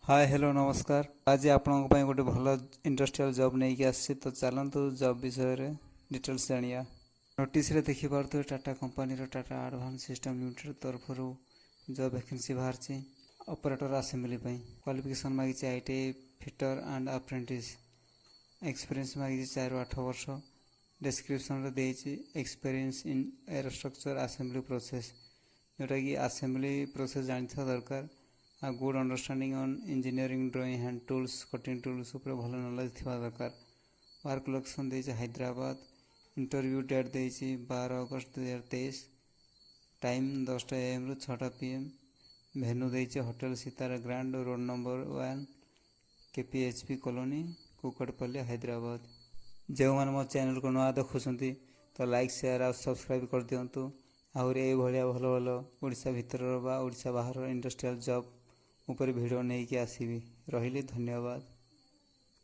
ହାଏ, hello, ନମସ୍କାର। ଆଜି ଆପଣଙ୍କ ପାଇଁ ଗୋଟେ ଭଲ ଇଣ୍ଡଷ୍ଟ୍ରିଆଲ ଜବ୍ ନେଇକି ଆସିଛି। ତ ଚାଲନ୍ତୁ, ଜବ୍ ବିଷୟରେ ଡିଟେଲ୍ସ ଜାଣିବା। ନୋଟିସରେ ଦେଖିପାରୁଥିବେ, ଟାଟା କମ୍ପାନୀର ଟାଟା ଆଡ଼ଭାନ୍ସ ସିଷ୍ଟମ୍ ଲିମିଟେଡ୍ ତରଫରୁ ଜବ୍ ଭ୍ୟାକେନ୍ସି ବାହାରିଛି ଅପରେଟର ଆସେମ୍ବଲି ପାଇଁ। କ୍ୱାଲିଫିକେସନ୍ ମାଗିଛି ITI fitter and apprentice. Experience ମାଗିଛି 4ରୁ 8 ବର୍ଷ। ଡେସ୍କ୍ରିପସନ୍ରେ ଦେଇଛି experience in aerostructure assembly process, ଯେଉଁଟାକି ଆସେମ୍ବଲି ପ୍ରୋସେସ୍ ଜାଣିଥିବା ଦରକାର। ଆଉ good understanding on engineering drawing, hand tools, cutting tools ଉପରେ ଭଲ ନଲେଜ୍ ଥିବା ଦରକାର। ୱାର୍କ ଲୋକେସନ୍ ଦେଇଛି ହାଇଦ୍ରାବାଦ। ଇଣ୍ଟରଭ୍ୟୁ ଡେଟ୍ ଦେଇଛି 12 ଅଗଷ୍ଟ 2023, ଟାଇମ୍ 10ଟା ଏଏମ୍ରୁ 6ଟା ପିଏମ୍। ଭେନ୍ୟୁ ଦେଇଛି hotel Sitara grand, road number 1, KPH ବି କଲୋନୀ, କୁକଟପଲ୍ଲୀ, ହାଇଦ୍ରାବାଦ। ଯେଉଁମାନେ ମୋ ଚ୍ୟାନେଲକୁ ନୂଆ ଦେଖୁଛନ୍ତି, ତ ଲାଇକ୍, ସେୟାର ଆଉ ସବସ୍କ୍ରାଇବ୍ କରିଦିଅନ୍ତୁ। ଆହୁରି ଏଇଭଳିଆ ଭଲ ଭଲ ଓଡ଼ିଶା ଭିତରର ବା ଓଡ଼ିଶା ବାହାରର ଇଣ୍ଡଷ୍ଟ୍ରିଆଲ ଜବ୍ ଉପରେ ଭିଡ଼ିଓ ନେଇକି ଆସିବି। ରହିଲି, ଧନ୍ୟବାଦ।